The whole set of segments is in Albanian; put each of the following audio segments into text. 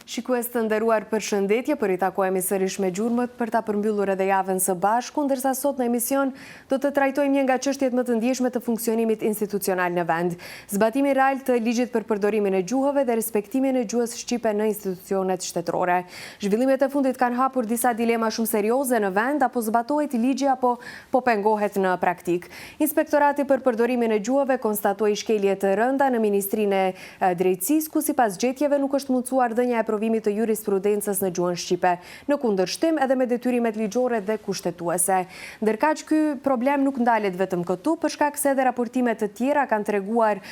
Shikues të nderuar përshëndetje, po ritakohemi sërish me Gjurmët për ta përmbyllur edhe javën së bashku, ndërsa sot në emision do të trajtojmë një nga çështjet më të ndjeshme të funksionimit institucional në vend. Zbatimin real të ligjit për përdorimin e gjuhëve dhe respektimin e gjuhës shqipe në institucionet shtetërore. Zhvillimet e fundit kanë hapur disa dilema shumë serioze në vend, a po zbatohet ligji apo po pengohet në praktikë. Inspektorati për përdorimin e gjuhëve konstatoi shkelje të rënda në Ministrinë e Drejtësisë, ku sipas gjetjeve nuk është mundësuar dhënia e provimit të jurisprudencës në gjuhën shqipe, në kundërshtim edhe me detyrimet ligjore dhe kushtetuese. Ndërkaq ky problem nuk ndalet vetëm këtu, për shkak se edhe raportime të tjera kanë treguar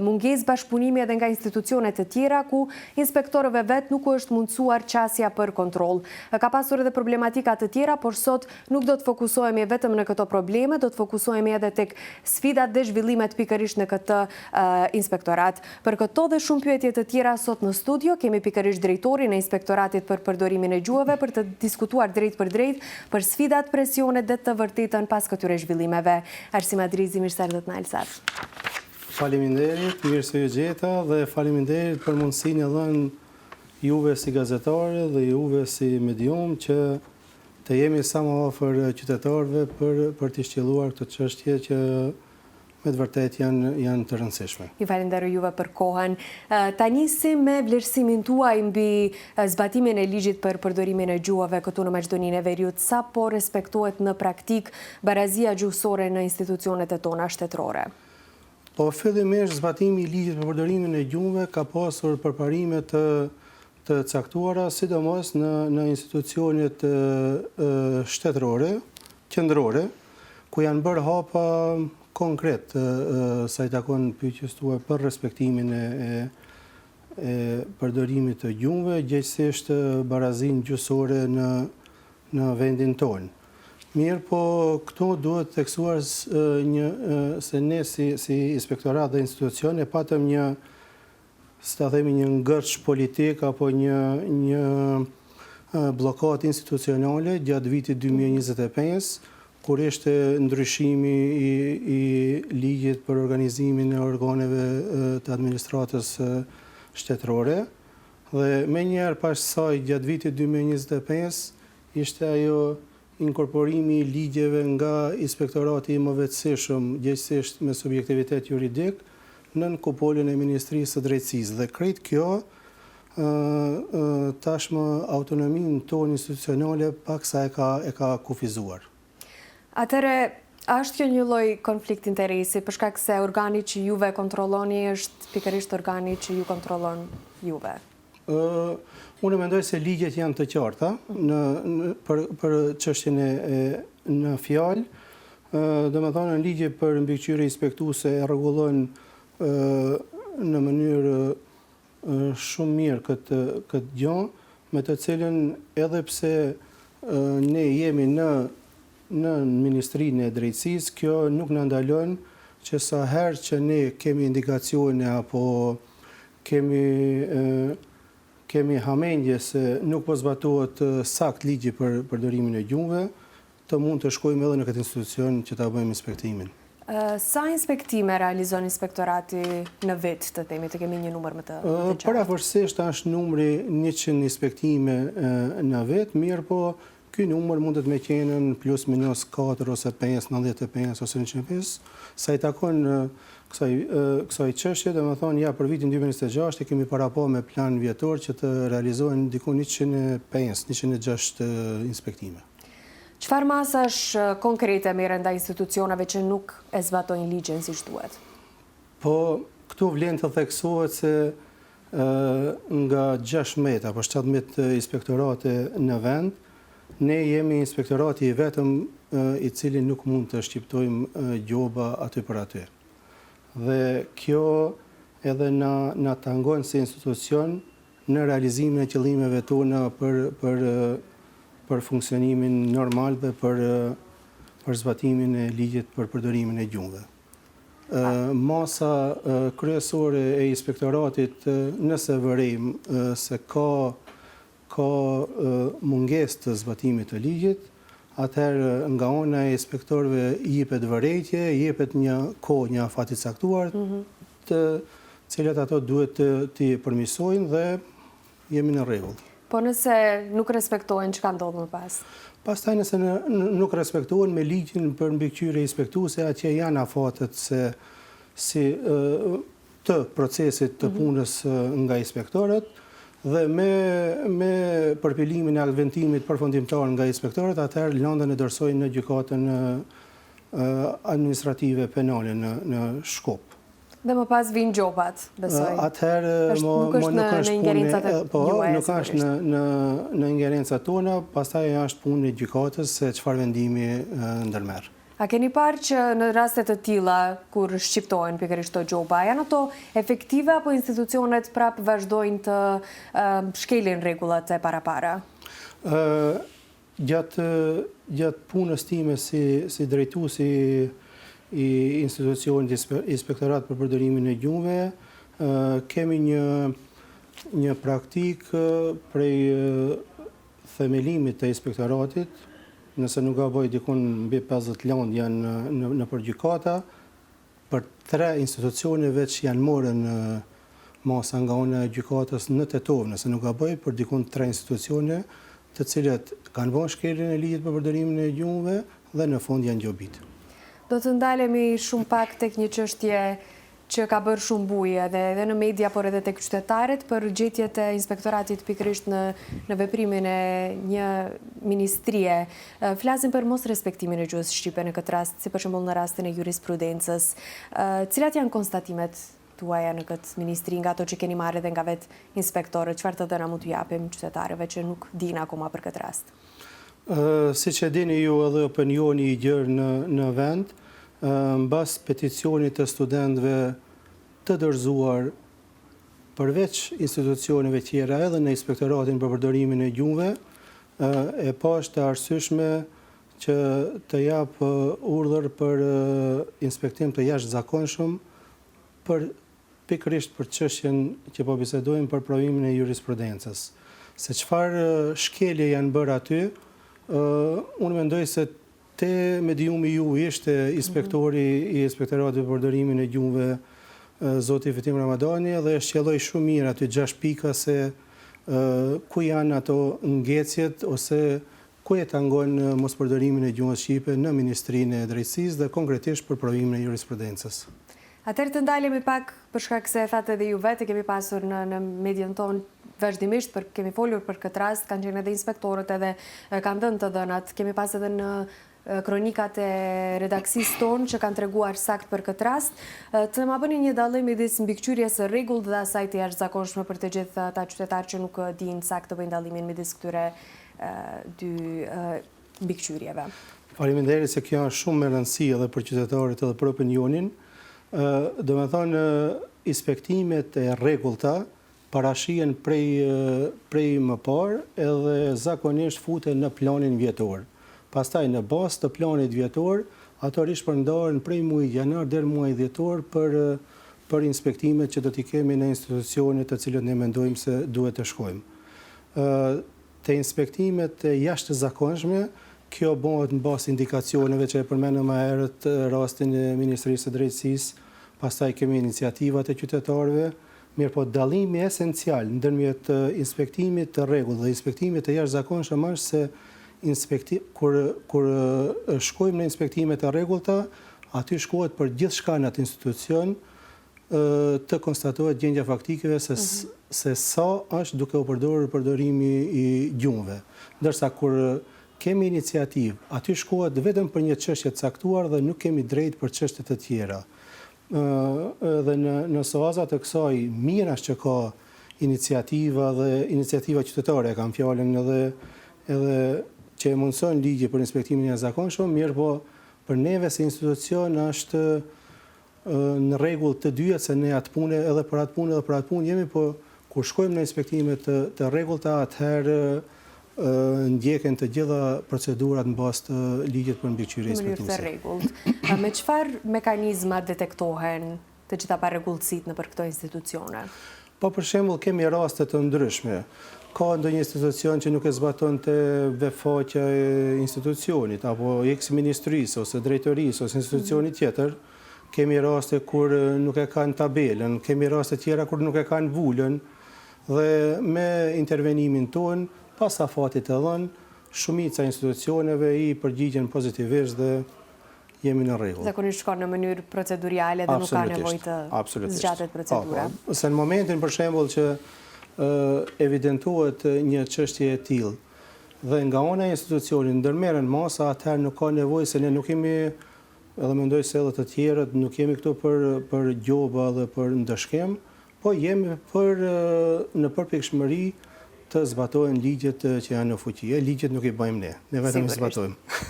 mungesë bashkëpunimi edhe nga institucione të tjera, ku inspektorëve vetë nuk u është mundësuar qasja për kontroll. Ka pasur edhe problematika të tjera, por sot nuk do të fokusohemi vetëm në këto probleme, do të fokusohemi edhe tek sfidat dhe zhvillimet pikërisht në këtë inspektorat. Për këto dhe shumë pyetje të tjera sot në studio kemi pikërisht drejtorin e Inspektoratit për Përdorimin e Gjuhëve për të diskutuar drejtpërdrejt për sfidat, presionet dhe të vërtetën pas këtyre zhvillimeve. Arsim Adrizi, mirë se erdhët në Alsat. Faleminderit, mirë se ju gjeta dhe faleminderit për mundësinë e dhënë juve si gazetare dhe juve si medium që të jemi sa më afër qytetarëve për për t'i shtjelluar këto çështje që me të vërtetë janë janë të rëndësishme. Ju falenderoj juve për kohën. Ta nisim me vlerësimin tuaj mbi zbatimin e ligjit për përdorimin e gjuhëve këtu në Maqedoninë e Veriut, sa po respektohet në praktikë barazia gjuhësore në institucionet e tona shtetërore? Po fillimisht zbatimi i ligjit për përdorimin e gjuhëve ka pasur përparime të të caktuara, sidomos në në institucionet shtetërore, qendrore, ku janë bërë hapa konkret sa i takon pyetjes tuaj për respektimin e e e përdorimit të gjuhëve, gjegjësisht barazinë gjuhësore në në vendin tonë. Mirëpo, këtu duhet theksuar një se ne si si inspektorat dhe institucion e patëm një si ta themi një ngërç politik apo një një bllokadë institucionale gjatë vitit 2025, kur ishte ndryshimi i, i ligjit për organizimin e organeve të administratës shtetërore dhe menjëherë pas saj gjatë vitit 2025 ishte ajo Inkorporimi i ligjeve nga Inspektorati i mëvetësishëm, gjegjësisht me subjektivitet juridik, nën kupolën e Ministrisë së Drejtësisë dhe krejt kjo tashmë autonominë tonë institucionale paksa e ka e ka kufizuar. Atëherë, a është kjo një lloj konflikt interesi, për shkak se organi që juve kontrolloni është pikërisht organi që ju kontrollon juve? Unë mendoj se ligjet janë të qarta në, në për për çështjen e, e në fjalë. Domethënë ligji për mbikëqyrje inspektuese e rregullon në mënyrë shumë mirë këtë këtë gjë, me të cilën edhe pse ne jemi në në Ministrinë e Drejtësisë, kjo nuk na ndalon që sa herë që ne kemi indikacione apo Kemi kemi hamendje se nuk po zbatohet saktë ligji për përdorimin e gjuhëve, të mund të shkojmë edhe në këtë institucion që ta bëjmë inspektimin. Sa inspektime realizon inspektorati në vit, të themi, të kemi një numër më të qartë? Përafërsisht është numri 100 inspektime në vit, mirëpo Ky numër mundet me qenë në plus minus 4 ose 5, 95 ose 105. Sa i takon kësaj kësaj çështje, domethënë ja për vitin 2026 e kemi parapa me plan vjetor që të realizohen diku 105, 106 inspektime. Çfarë masash konkrete merren ndaj institucioneve që nuk e zbatojnë ligjin siç duhet? Po, këtu vlen të theksohet se nga 16 apo 17 inspektorate në vend, ne jemi inspektorati i vetëm i cili nuk mund të shqiptojmë gjoba aty për aty. Dhe kjo edhe na, na tangon si institucion në realizimin e qëllimeve tona për, për, për funksionimin normal dhe për, për zbatimin e ligjit për përdorimin e gjuhëve. Masa kryesore e inspektoratit nëse vërejmë se ka ka mungesë të zbatimit të ligjit, atëherë nga ana e inspektorëve jepet vërejtje, jepet një kohë, një afat i caktuar, mhm. të cilat ato duhet të t'i përmirësojnë dhe jemi në rregull. Po nëse nuk respektohen, çka ndodh më pas? Pastaj nëse nuk respektohen me ligjin për mbikëqyrje inspektuese, atje janë afatet se si të procesit të mhm. punës nga inspektorët dhe me me përpilimin e aktvendimit përfundimtar nga inspektorët, atëherë lëndën e dorëzojnë në gjykatën administrative penale në në Shkup. Dhe më pas vijnë gjobat, besoj. Atëherë mo, nuk është në, në ingerencat e po, nuk është në në në ingerencat tona, pastaj është punë e gjykatës se çfarë vendimi ndërmerr. A keni parë që në raste të tilla kur shqiptohen pikërisht këto gjoba, janë ato efektive apo institucionet prapë vazhdojnë të shkelin rregullat e parapara? Ë Gjatë gjatë punës time si si drejtues i i institucionit Inspektorat për Përdorimin e Gjuhëve, kemi një një praktikë prej themelimit të inspektoratit, nëse nuk gaboj dikun mbi 50 lëndë janë në nëpër gjykata, Për tre institucione veç janë morën masa nga ana e gjykatës në Tetovë, nëse nuk gaboj, për dikun tre institucione, të cilët kanë bërë shkeljen e ligjit për përdorimin e gjuhëve dhe në fund janë gjobitë. Do të ndalemi shumë pak tek një çështje që ka bërë shumë bujë edhe edhe në media, por edhe tek qytetarët për gjetjet e inspektoratit pikërisht në në veprimin e një ministrie. Flasim për mosrespektimin e gjuhës shqipe në këtë rast, si për shembull në rastin e jurisprudencës. Cilat janë konstatimet tuaja në këtë ministri, nga ato që keni marrë edhe nga vetë inspektorët, çfarë të dhëna mund t'u japim qytetarëve që nuk dinë akoma për këtë rast? Siç e dini ju edhe opinioni i gjerë në në vend, mbas peticionit të studentëve të dorëzuar përveç institucioneve tjera edhe në Inspektoratin për Përdorimin e Gjuhëve, e pashë të arsyeshme që të jap urdhër për inspektim të jashtëzakonshëm për pikërisht për çështjen që po bisedojmë për provimin e jurisprudencës. Se çfarë shkelje janë bërë aty, unë mendoj se Te mediumi juaj ishte inspektori i Inspektoratit për Përdorimin e Gjuhëve, zoti Fitim Ramadani dhe e shtjelloi shumë mirë aty 6 pika se ku janë ato ngecjet ose ku e tangon mospërdorimin e gjuhës shqipe në Ministrinë e Drejtësisë dhe konkretisht për provimin e jurisprudencës. Atëherë të ndalemi pak, për shkak se e thatë edhe ju vetë, e kemi pasur në në median tonë vazhdimisht për kemi folur për këtë rast, kanë qenë edhe inspektorët edhe kanë dhënë të dhënat, kemi pas edhe në kronikat e redaksisë tonë që kanë treguar saktë për këtë rast. Të ma bëni një dallim midis mbikëqyrjes së rregullt dhe asaj të jashtëzakonshme për të gjithë ata qytetarë që nuk dinë saktë të bëjnë dallimin midis këtyre dy mbikëqyrjeve. Faleminderit se kjo është shumë me rëndësi edhe për qytetarët edhe për opinionin. Domethënë, inspektimet e rregullta parashihen prej prej më parë edhe zakonisht futen në planin vjetor. Pastaj në bazë të planit vjetor, ato rishpërndahen prej muajit janar deri në muajin dhjetor për për inspektimet që do t'i kemi në institucionet të cilët ne mendojmë se duhet të shkojmë. Te inspektimet e jashtëzakonshme, kjo bëhet në bazë indikacioneve që e përmendëm më herët rastin e Ministrisë së Drejtësisë, pastaj kemi iniciativat e qytetarëve, mirëpo dallimi esencial ndërmjet inspektimit të rregullt dhe inspektimit të jashtëzakonshëm është se inspekti kur kur shkojmë në inspektime të rregullta, aty shkohet për gjithçka në atë institucion, të konstatohet gjendja faktike se se sa është duke u përdorur përdorimi i gjuhëve. Ndërsa kur kemi iniciativë, aty shkohet vetëm për një çështje të caktuar dhe nuk kemi drejtë për çështje të tjera. Dhe në në suaza të kësaj mirë është që ka iniciativa dhe iniciativa qytetare e kam fjalën edhe edhe që e mundëson ligji për inspektimin e jashtëzakonshëm, mirëpo për neve si institucion është në rregull të dyja se ne atë punë edhe për atë punë edhe për atë punë jemi, po kur shkojmë në inspektime të të rregullta atëherë ndjeken të gjitha procedurat në bazë të ligjit për mbikëqyrje inspektuese. Në mënyrë të rregullt. Me çfarë mekanizma detektohen të gjitha parregullsitë nëpër këto institucione? Po për shembull kemi raste të ndryshme. Ka ndonjë institucion që nuk e zbaton te webfaqja e institucionit apo X ministrisë ose drejtorisë ose institucionit tjetër. Kemi raste kur nuk e kanë tabelën, kemi raste tjera kur nuk e kanë vulën. Dhe me intervenimin tonë, pas afatit të dhënë, shumica e institucioneve i përgjigjen pozitivisht dhe jemi në rregull. Zakonisht shkon në mënyrë proceduriale dhe nuk ka nevojë të zgjatet procedura. Po, po. Se në momentin për shembull që evidentohet një çështje e tillë dhe nga ana e institucionit ndërmerren masa, atëherë nuk ka nevojë se ne nuk jemi edhe mendoj se edhe të tjerët nuk jemi këtu për për gjoba dhe për ndëshkim, Po jemi për në përpikshmëri të zbatohen ligjet që janë në fuqi. E ligjet nuk i bëjmë ne, ne vetëm i zbatojmë.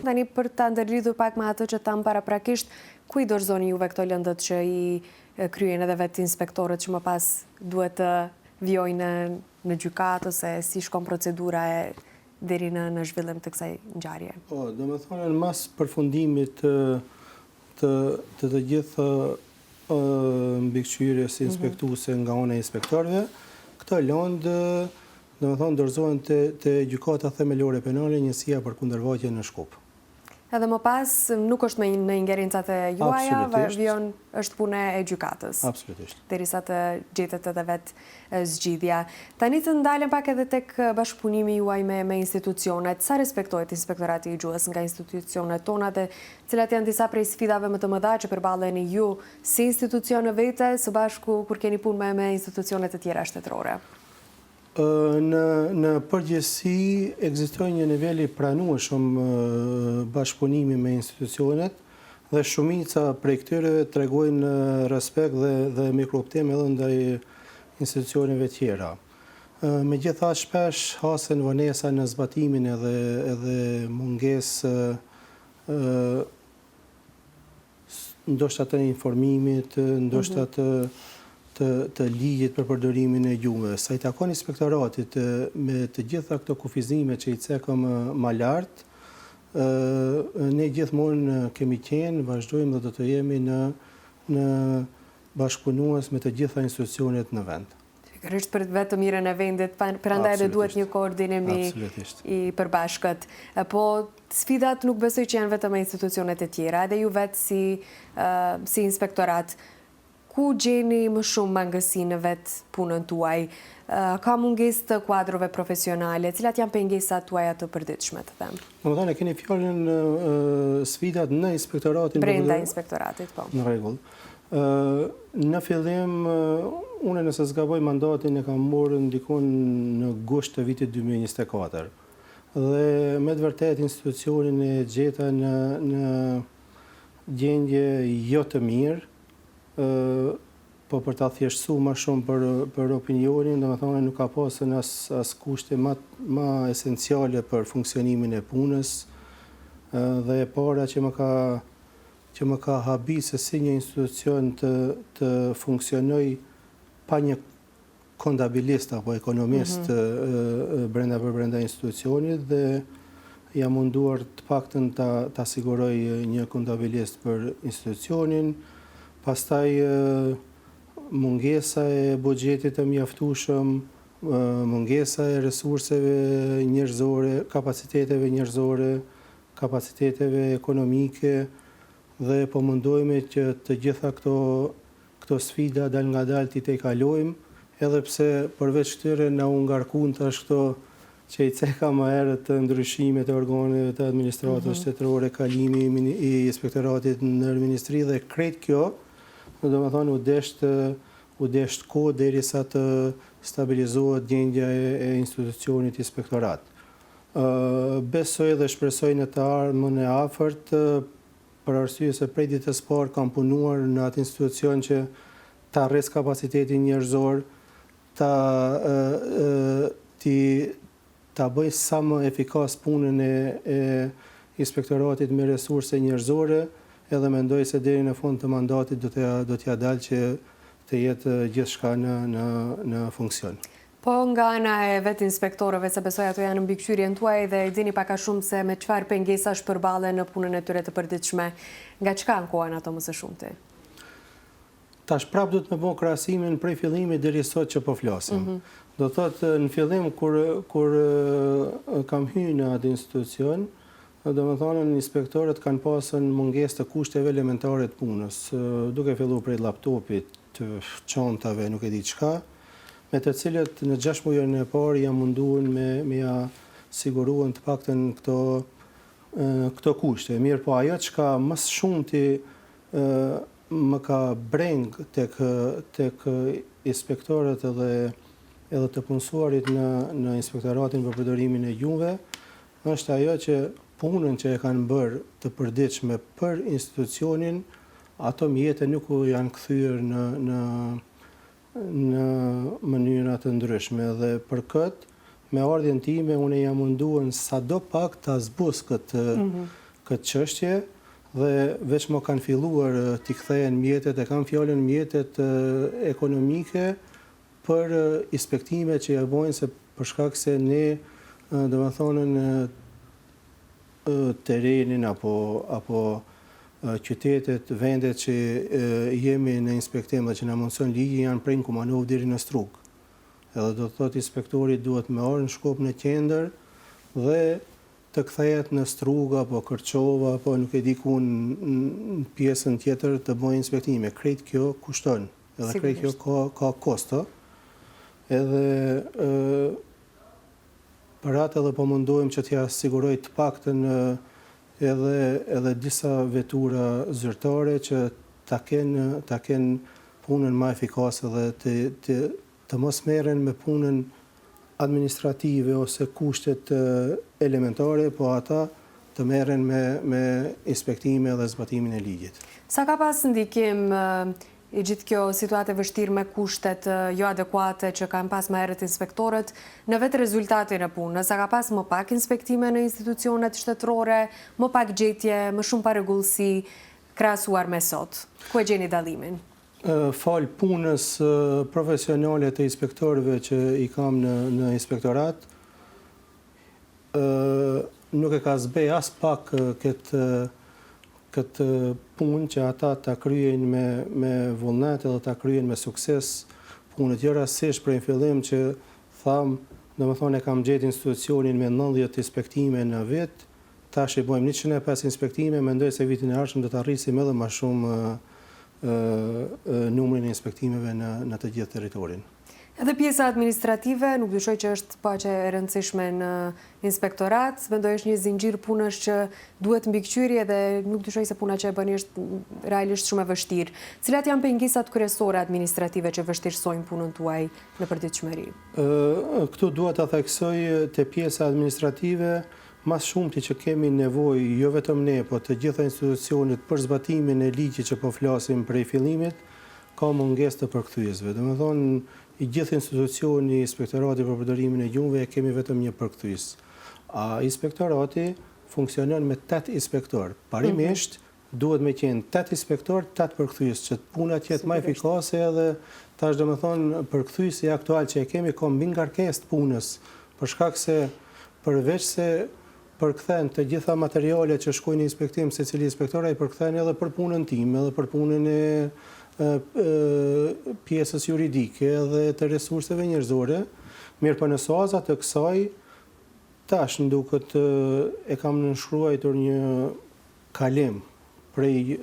Tani për ta ndërlidhur pak me atë që thamë paraprakisht, ku i dorëzoni juve këto lëndët që i kryejnë edhe vetë inspektorët që më pas duhet të vijojnë në gjykatë ose si shkon procedura e deri në në zhvillim të kësaj ngjarje? Po, domethënë mas përfundimit të të të të gjithë mbikëqyrjes inspektuese nga ana e inspektorëve, këto lëndë, domethënë dorëzohen te te Gjykata Themelore Penale, Njësia për Kundërvajtje në Shkup. Edhe më pas nuk është më në ingerencat e juaja, vijon është punë e gjykatës. Absolutisht. Derisa të gjetet edhe vetë zgjidhja. Tani të ndalem pak edhe tek bashkëpunimi juaj me me institucionet. Sa respektohet Inspektorati i Gjuhës nga institucionet tona dhe Cilat janë disa prej sfidave më të mëdha që përballeni ju si institucion në vete, së bashku kur keni punë me me institucione të tjera shtetërore? Në në përgjithësi ekziston një nivel i pranueshëm bashkëpunimi me institucionet dhe shumica prej këtyre tregojnë respekt dhe dhe mirëkuptim edhe ndaj institucioneve tjera. Megjithatë shpesh hasen vonesa në zbatimin edhe edhe mungesë ndoshta të informimit, ndoshta mhm. të të të ligjit për përdorimin e gjuhëve. Sa i takon inspektoratit me të gjitha këto kufizime që i cekëm ma lart, ne gjithmonë kemi qenë, vazhdojmë dhe do të jemi në në bashkëpunues me të gjitha institucionet në vend. Pikërisht për vetë të mirën e vendit, prandaj edhe duhet një koordinim i përbashkët. Po sfidat nuk besoj që janë vetëm me institucionet e tjera, edhe ju vetë si si inspektorat, ku gjeni më shumë mangësi në vetë punën tuaj? Ka mungesë të kuadrove profesionale, cilat janë pengesat tuaja të përditshme, të them? Domethënë, e keni fjalën sfidat në inspektoratin? Brenda inspektoratit, po. Në rregull. Në fillim, unë nëse s'gaboj mandatin e kam marrë dikun në gusht të vitit 2024. Dhe me të vërtetë institucionin e gjeta në, në gjendje jo të mirë, po për ta thjeshtësu ma shumë për, për opinionin, domethënë nuk ka pasën as, as kushte ma, ma esenciale për funksionimin e punës, dhe e para që më ka që më ka habi se si një institucion të të funksionojë pa një kontabilist apo ekonomist brenda për brenda institucionit dhe jam munduar të paktën ta ta siguroj një kontabilist për institucionin. Pastaj mungesa e buxhetit të mjaftueshëm, mungesa e resurseve njerëzore, kapaciteteve njerëzore, kapaciteteve ekonomike dhe po mundohemi që të gjitha këto këto sfida dalngadalë t'i tejkalojmë, edhe pse përveç këtyre na u ngarkuan tash këto që i ceka më herët ndryshimet e organeve të administratës shtetërore, kalimi i inspektoratit në ministri dhe krejt kjo, domethënë u desht u desht kohë derisa të stabilizohet gjendja e institucionit inspektorat. Besoj dhe shpresoj në të ardhmen e afërt, për arsye se prej ditës së parë kam punuar në atë institucion që ta rris kapacitetin njerëzor, ta t'i ta bëj sa më efikas punën e e inspektoratit me resurse njerëzore, edhe mendoj se deri në fund të mandatit do t'ia do t'ia dal që të jetë gjithçka në në në funksion. Po nga ana e vetë inspektorëve, se besoj ato janë në mbikëqyrjen tuaj dhe e dini pak a shumë se me çfarë pengesash përballen në punën e tyre të përditshme, nga çka ankohen ato më së shumti? Tash prapë duhet me bo krahasimin prej fillimit deri sot që po flasim. Mm -hmm. Do thotë në fillim kur kur kam hy në atë institucion, domethënë inspektorët kanë pasën mungesë të kushteve elementare të punës, duke fillu prej laptopit, të çantave, nuk e di çka. me të cilët në gjashtëmujorin e parë jam munduar me me ja siguruan të paktën këto këto kushte. Mirëpo ajo çka më së shumti më ka brengë tek tek inspektorët edhe edhe të punësuarit në në Inspektoratin për Përdorimin e Gjuhëve është ajo që punën që e kanë bërë të përditshme për institucionin, ato mjete nuk u janë kthyer në në në mënyra të ndryshme dhe për këtë me ardhjen time unë jam munduar sado pak ta zbus këtë këtë çështje dhe veç më kanë filluar t'i kthehen mjetet, e kam fjalën mjetet ekonomike për inspektime që e bojnë se për shkak se ne domethënë terrenin apo apo qytetet, vendet që jemi në inspektim dhe që na mundëson ligji janë prej në Kumanovë deri në Strugë. Edhe do të thotë inspektori duhet me ardhë në Shkup në qendër dhe të kthehet në Strugë apo Kërçovë apo nuk e di ku në pjesën tjetër të bëjë inspektime. Krejt kjo kushton. Edhe krejt kjo ka ka kosto. Edhe Për atë edhe po mundohem që t'ia siguroj të paktën edhe edhe disa vetura zyrtare që ta kenë ta kenë punën ma efikase dhe të të të mos merren me punën administrative ose kushtet elementare, po ata të merren me me inspektime dhe zbatimin e ligjit. Sa ka pas ndikim E gjithë kjo situatë e vështirë me kushtet joadekuate që kanë pas më herët inspektorët në vetë rezultatin e punës, a ka pas më pak inspektime në institucionet shtetërore, më pak gjetje, më shumë parregullsi krahasuar me sot? Ku e gjeni dallimin? Falë punës profesionale të inspektorëve që i kam në në inspektorat, nuk e ka zbeh aspak këtë këtë punë që ata ta kryejnë me me vullnet edhe ta kryejnë me sukses punët. Jo rastësisht prej në fillim që thamë, domethënë e kam gjetë institucionin me 90 inspektime në vit, tash i bëjmë 105 inspektime, mendoj se vitin e ardhshëm do ta rrisim edhe më shumë numrin e inspektimeve në në të gjithë territorin. Edhe pjesa administrative, nuk dyshoj që është po aq e rëndësishme në inspektorat, mendoj është një zinxhir punësh që duhet mbikëqyrje dhe nuk dyshoj se puna që e bëni është realisht shumë e vështirë. Cilat janë pengesat kryesore administrative që vështirësojnë punën tuaj në përditshmëri? Këtu dua ta theksoj te pjesa administrative, ma së shumti që kemi nevojë, jo vetëm ne, po të gjitha institucionet për zbatimin e ligjit që po flasim prej fillimit, ka mungesë të përkthyesve. Domethënë, i gjithë institucioni, Inspektorati për Përdorimin e Gjuhëve e kemi vetëm një përkthyes. A inspektorati funksionon me 8 inspektorë. Parimisht, duhet me qenë 8 inspektorë, 8 përkthyes, që puna të jetë më efikase edhe tash domethënë përkthyesi aktual që e kemi ka mbingarkesë të punës, për shkak se përveç se përkthen të gjitha materialet që shkojnë në inspektim secili inspektor ai përkthen edhe për punën time edhe për punën e pjesës juridike edhe të resurseve njerëzore, mirëpo në suaza të kësaj tash më duket e kam nënshkruajtur një kalim prej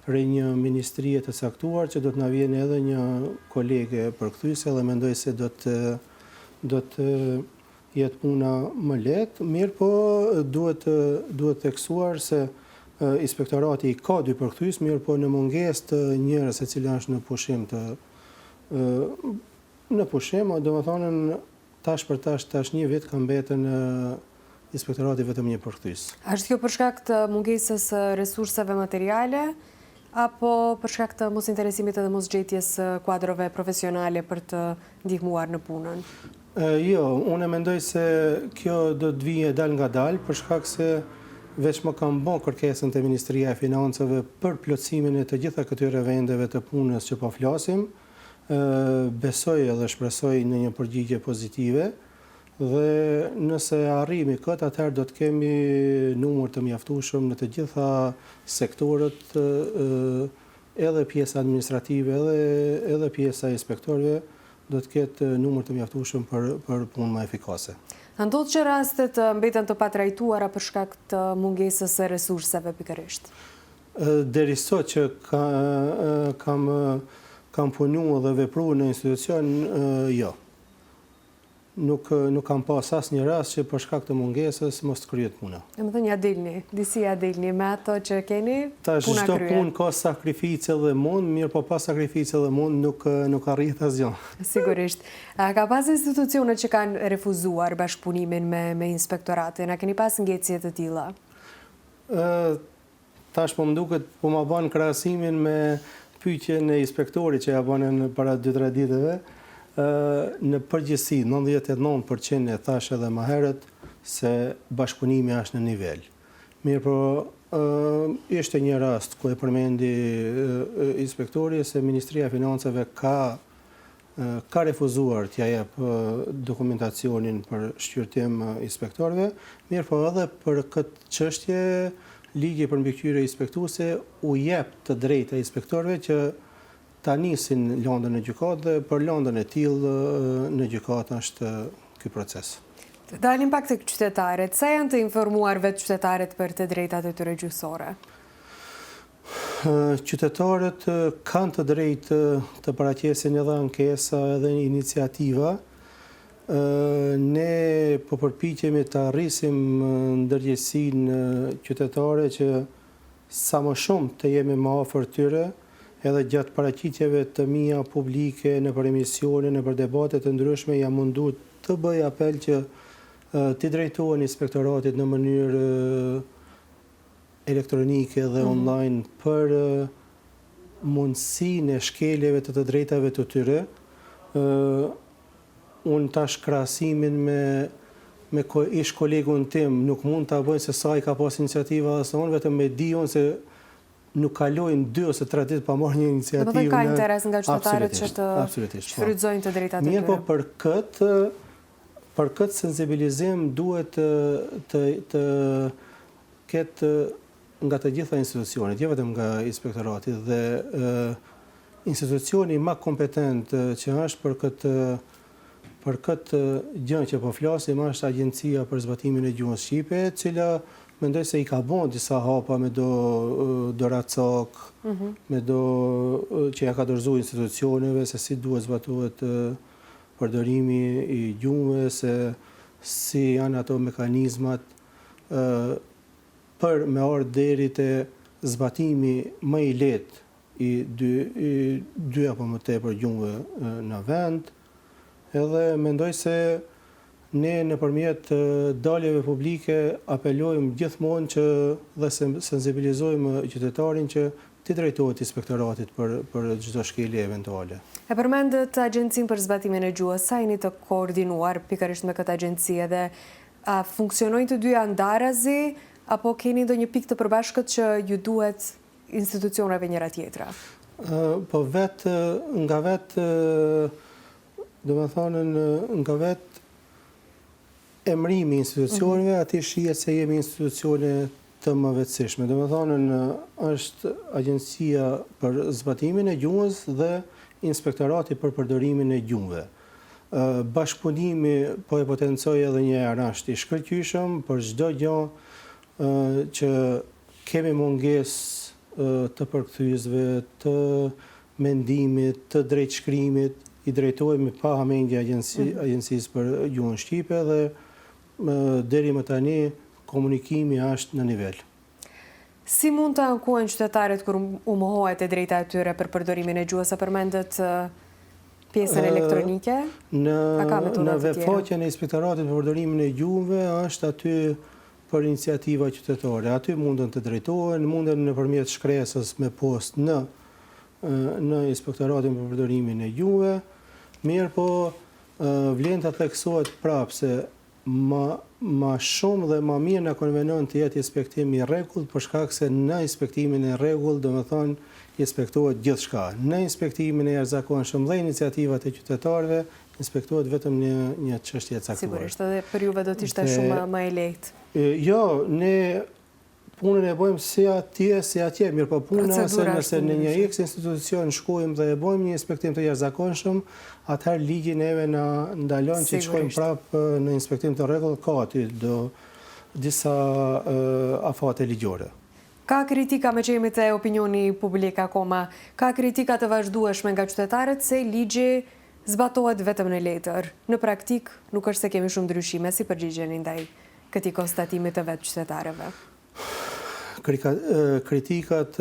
prej një ministrie të caktuar që do të na vjen edhe një kolege përkthyese dhe mendoj se do të do të jetë puna më lehtë, mirëpo duhet duhet theksuar se inspektorati ka dy përkthyes, mirëpo në mungesë të njërës e cila është në pushim të në pushim, domethënë tash për tash tash një vit ka mbetë në inspektorati vetëm një përkthyes. A është kjo për shkak të mungesës së resurseve materiale apo për shkak të mosinteresimit edhe mosgjetjes së kuadrove profesionale për të ndihmuar në punën? Jo, unë mendoj se kjo do të vijë dalëngadalë, për shkak se veç më kam bo kërkesën te Ministria e Financave për plotësimin e të gjitha këtyre vendeve të punës që po flasim, besoj edhe shpresoj në një përgjigje pozitive dhe nëse arrijmë këtë, atëherë do të kemi numër të mjaftueshëm në të gjitha sektorët edhe pjesa administrative edhe edhe pjesa e inspektorëve do të ketë numër të mjaftueshëm për për punë më efikase. A ndodh që rastet të mbeten të patrajtuara për shkak të mungesës së resurseve pikërisht? Deri sot që kam. kam punu dhe vepru në institucion, jo. Nuk nuk kam pas asnjë rast që për shkak të mungesës mos të kryhet puna. Domethënë ia dilni, disi ia dilni me ato që keni, puna kryhet. Tash çdo punë ka sakrificë dhe mund, mirëpo pa sakrificë dhe mund nuk nuk arrihet asgjë. Sigurisht. A ka pas institucione që kanë refuzuar bashkëpunimin me me inspektoratin? A keni pas ngecje të tilla? Ë Tash po më duket po ma ban krahasimin me pyetjen e inspektorit që ja bënë para 2-3 ditëve, ë në përgjithësi 99% e thash edhe më herët se bashkëpunimi është në nivel. Mirëpo ë ishte një rast ku e përmendi inspektori se Ministria e Financave ka ka refuzuar t'ia jep dokumentacionin për shqyrtim inspektorëve, mirëpo edhe për këtë çështje Ligji për mbikëqyrje inspektuese u jep të drejtë inspektorëve që ta nisin lëndën në gjykatë dhe për lëndën e tillë në gjykatë është ky proces. Të dalim pak tek qytetarët, sa janë të informuar vetë qytetarët për të drejtat e tyre gjuhësore? Qytetarët kanë të drejtë të paraqesin edhe ankesa edhe iniciativa. Ne po përpiqemi ta rrisim ndërgjegjësinë qytetare që sa më shumë të jemi më afër tyre, edhe gjatë paraqitjeve të mia publike nëpër emisione, nëpër debate të ndryshme jam mundu të bëj apel që t'i drejtohen inspektoratit në mënyrë elektronike dhe mhm. online për mundësinë e shkeljeve të të drejtave të tyre. Unë tash krahasimin me me ish kolegun tim nuk mund ta bëj se sa i ka pas iniciativa dhe sa unë vetëm e di unë se nuk kalojnë 2 ose 3 ditë pa marrë një iniciativë. Domethënë ka interes nga qytetarët që të po. shfrytëzojnë të drejtat e tyre. Mirëpo për këtë për këtë sensibilizim duhet të të të ketë nga të gjitha institucionet, jo vetëm nga inspektorati dhe institucioni ma kompetent që është për këtë për këtë gjë që po flasim është Agjencia për Zbatimin e Gjuhës Shqipe, e cila mendoj se i ka bo disa hapa me do doracak, mm -hmm. me do që ja ka dorëzu institucioneve se si duhet zbatohet përdorimi i gjuhëve, se si janë ato mekanizmat për me ardhë deri te zbatimi më i lehtë i dy, i dy apo më tepër gjuhëve në vend, edhe mendoj se ne nëpërmjet daljeve publike apelojmë gjithmonë që dhe sensibilizojmë qytetarin që t'i drejtohet inspektoratit për për çdo shkelje eventuale. E përmendët Agjencinë për Zbatimin e Gjuhës, sa jeni të koordinuar pikërisht me këtë agjenci edhe A funksionojnë të dyja ndarazi apo keni ndonjë pikë të përbashkët që ju duhet institucioneve njëra tjetra? Po vetë nga vetë domethënë nga vetë emërimi i institucioneve, mhm. aty shihet se jemi institucione të mëvetësishme. Domethënë është Agjencia për zbatimin e gjuhës dhe Inspektorati për përdorimin e gjuhëve. Bashkëpunimi, po e potencoj edhe një herë, është i shkëlqyeshëm për çdo gjë që kemi mungesë të përkthyesve, të mendimit, të drejtshkrimit, i drejtohemi pa hamendje mhm. Agjencisë për Gjuhën Shqipe dhe deri më tani komunikimi është në nivel. Si mund të ankohen qytetarët kur u mohohet e drejta e tyre për përdorimin e gjuhës? E përmendët pjesën elektronike? Në në webfaqen e Inspektoratit për përdorimin e gjuhëve është aty për iniciativa qytetare. Aty munden të drejtohen, munden nëpërmjet shkresës me postë në në Inspektoratin për përdorimin e gjuhëve. Mirëpo, vlen të theksohet prapë se Ma ma shumë dhe ma mirë na konvenon të jetë inspektim i rregullt për shkak se në inspektimin e rregullt domethënë inspektohet gjithçka. Në inspektimin e jashtëzakonshëm dhe iniciativat e qytetarëve inspektohet vetëm një një çështje e caktuar. Sigurisht, edhe për juve do të ishte shumë më e lehtë. Jo, ne Punën e bëjmë si atje, si atje, mirëpo puna se nëse në një X institucion shkojmë dhe e bëjmë një inspektim të jashtëzakonshëm, atëherë ligji neve na ndalon që të shkojmë prapë në inspektim të rregullt, ka aty do disa afate ligjore. Ka kritika meqë jemi te opinioni publik akoma, ka kritika të vazhdueshme nga qytetarët se ligji zbatohet vetëm në letër. Në praktikë nuk është se kemi shumë ndryshime, si përgjigjeni ndaj këtij konstatimi të vetë qytetarëve? Kritikat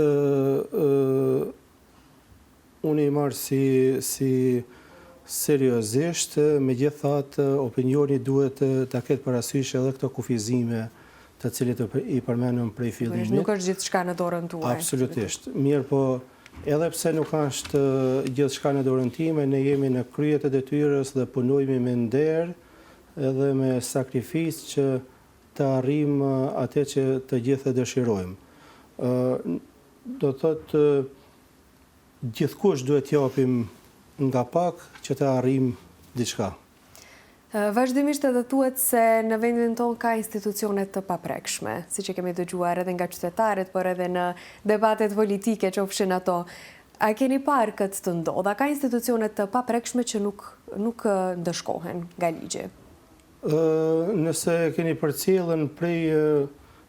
Unë i marr si si seriozisht, megjithatë opinioni duhet ta ketë parasysh edhe këto kufizime të cilat i përmendëm prej fillimit. Nuk është gjithçka në dorën tuaj. Absolutisht. Mirëpo, edhe pse nuk është gjithçka në dorën time, ne jemi në krye të detyrës dhe punojmë me nder edhe me sakrificë që të arrijmë atë që të gjithë e dëshirojmë. Do të thotë Gjithkush duhet të japim nga pak që të arrijmë diçka. Vazhdimisht edhe thuhet se në vendin tonë ka institucione të paprekshme, siç e kemi dëgjuar edhe nga qytetarët, por edhe në debatet politike qofshin ato. A keni parë këtë të ndodhë? A ka institucione të paprekshme që nuk nuk ndëshkohen nga ligji? Nëse keni përcjellën prej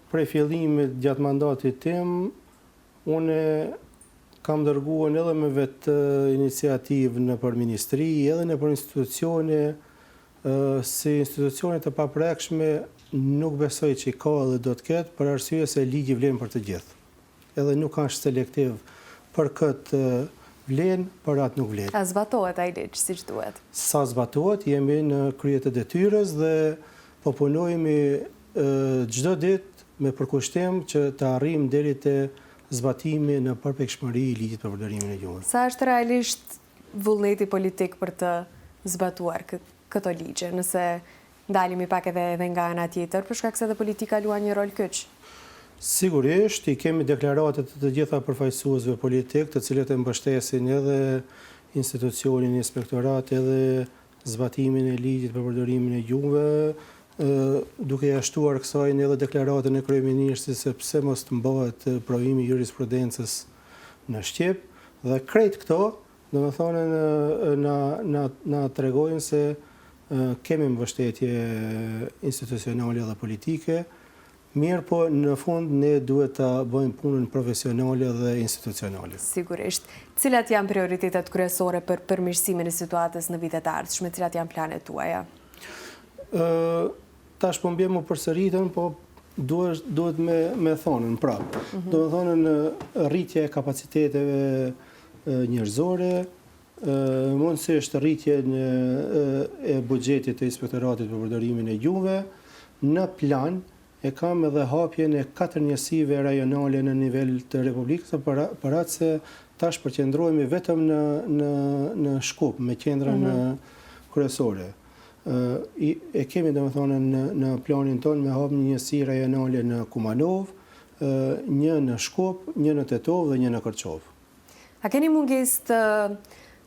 prej fillimit gjatë mandatit tim, Unë kam dërguar edhe me vetë iniciativë nëpër ministri, edhe nëpër institucione, si institucione të paprekshme nuk besoj që ka dhe do të ketë, për arsye se ligji vlen për të gjithë. Edhe nuk është selektiv për këtë vlen, për atë nuk vlen. A zbatohet ai ligj siç duhet? Sa zbatohet, jemi në krye të detyrës dhe po punojmë çdo ditë me përkushtim që të arrijmë deri te zbatimi në përpikshmëri i ligjit për përdorimin e gjuhës. Sa është realisht vullneti politik për të zbatuar këto ligje, nëse ndalemi pak edhe edhe nga ana tjetër, për shkak se edhe politika luan një rol kyç? Sigurisht, i kemi deklaratat e të gjitha përfaqësuesve politikë, të cilët e mbështesin edhe institucionin inspektorat edhe zbatimin e ligjit për përdorimin e gjuhëve, duke ia shtuar kësaj edhe deklaratën e kryeministrit se pse mos të mbahet provimi i jurisprudencës në shqip, dhe krejt këto, domethënë na na na tregojnë se kemi mbështetje institucionale dhe politike, Mirëpo, në fund ne duhet ta bëjmë punën profesionale dhe institucionale. Sigurisht. Cilat janë prioritetet kryesore për përmirësimin e situatës në vitet e ardhshme? Cilat janë planet tuaja? Ë tash po m'bjen m'u përsëritën, po duhet duhet me me thonën prapë. Mm -hmm. Domethënë rritja e kapaciteteve njerëzore, mundësisht rritjen e buxhetit të Inspektoratit për përdorimin e gjuhëve, në plan e kam edhe hapjen e katër njësive rajonale në nivel të Republikës, për atë se tash përqendrohemi vetëm në në në Shkup, me qendrën mm -hmm. kryesore. E kemi domethënë në në planin tonë me hap një njësi rajonale në Kumanovë, një në Shkup, një në Tetovë dhe një në Kërçovë. A keni mungesë të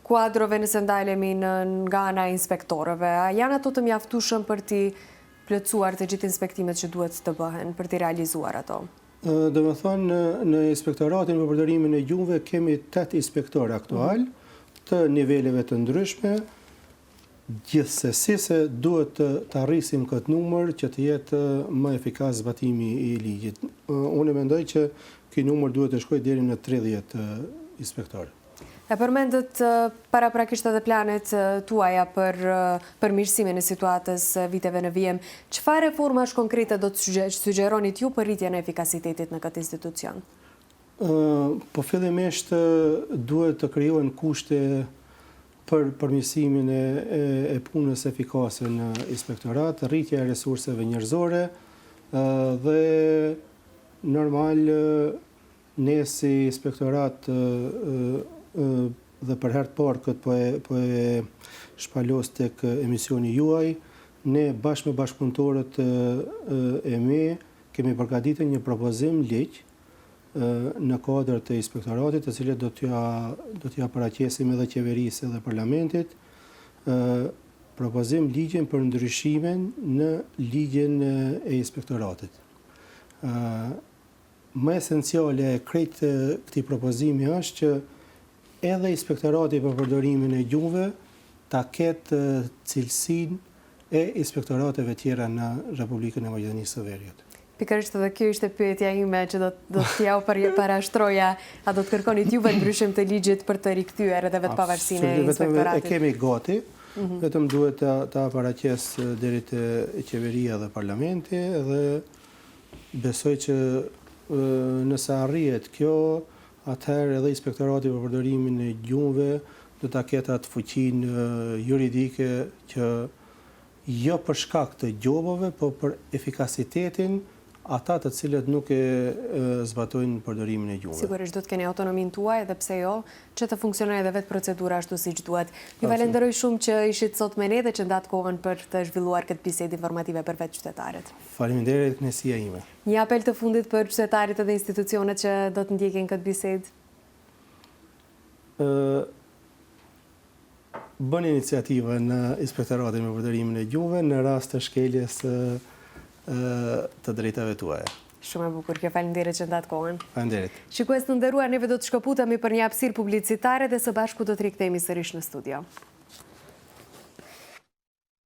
kuadrove nëse ndalemi në nga ana e inspektorëve? A janë ato të mjaftueshëm për t'i plotësuar të gjithë inspektimet që duhet të bëhen, për t'i realizuar ato? Domethënë në në Inspektoratin për Përdorimin e Gjuhëve kemi 8 inspektorë aktualë të niveleve të ndryshme, Gjithsesi se duhet të ta rrisim këtë numër që të jetë më efikas zbatimi i ligjit. Unë mendoj që ky numër duhet të shkojë deri në 30 inspektorë. E përmendët paraprakisht edhe planet tuaja për përmirësimin e situatës viteve në vijim. Çfarë reformash konkrete do të sugjeronit ju për rritjen e efikasitetit në këtë institucion? Po fillimisht duhet të krijohen kushte për përmirësimin e e punës efikase në inspektorat, rritja e resurseve njerëzore dhe normal ne si inspektorat dhe për herë të parë këtë po e po e shpalos tek emisioni juaj, ne bashkë me bashkëpunëtorët e mi kemi përgatitur një propozim ligj në kuadër të inspektoratit, të cilët do t'ia do t'ia paraqesim edhe qeverisë edhe parlamentit, propozim ligjin për ndryshimin në ligjin e inspektoratit. Më esenciale e krejt këtij propozimi është që edhe inspektorati për përdorimin e gjuhëve ta ketë cilësinë e inspektorateve tjera në Republikën e Maqedonisë së Veriut. Pikërisht edhe kjo ishte pyetja ime që do do t'jua parashtroja, a do të kërkonit juve ndryshim të ligjit për të rikthyer edhe vetë pavarësinë e inspektoratit? E kemi gati, mhm. vetëm duhet ta ta paraqes deri te qeveria dhe parlamenti dhe besoj që nëse arrihet kjo, atëherë edhe inspektorati për përdorimin e gjuhëve do ta ketë atë fuqinë juridike që jo për shkak të gjobave, po për efikasitetin ata të cilët nuk e zbatojnë përdorimin e gjuhëve. Sigurisht do të keni autonominë tuaj dhe pse jo, që të funksionojë edhe vetë procedura ashtu siç duhet. Ju falenderoj shumë që ishit sot me ne dhe që ndatë kohën për të zhvilluar këtë bisedë informative për vetë qytetarët. Faleminderit, kënaqësia ime. Një apel të fundit për qytetarët edhe institucionet që do të ndjekin këtë bisedë? Ë Bëni iniciativa në Inspektoratin me përdorimin e gjuhëve në rast të shkeljes së të drejtave tuaja. Shumë e bukur kjo, faleminderit që ndatë kohën. Faleminderit. Shikues të nderuar, neve do të shkëputemi për një hapësirë publicitare dhe së bashku do të rikthehemi sërish në studio.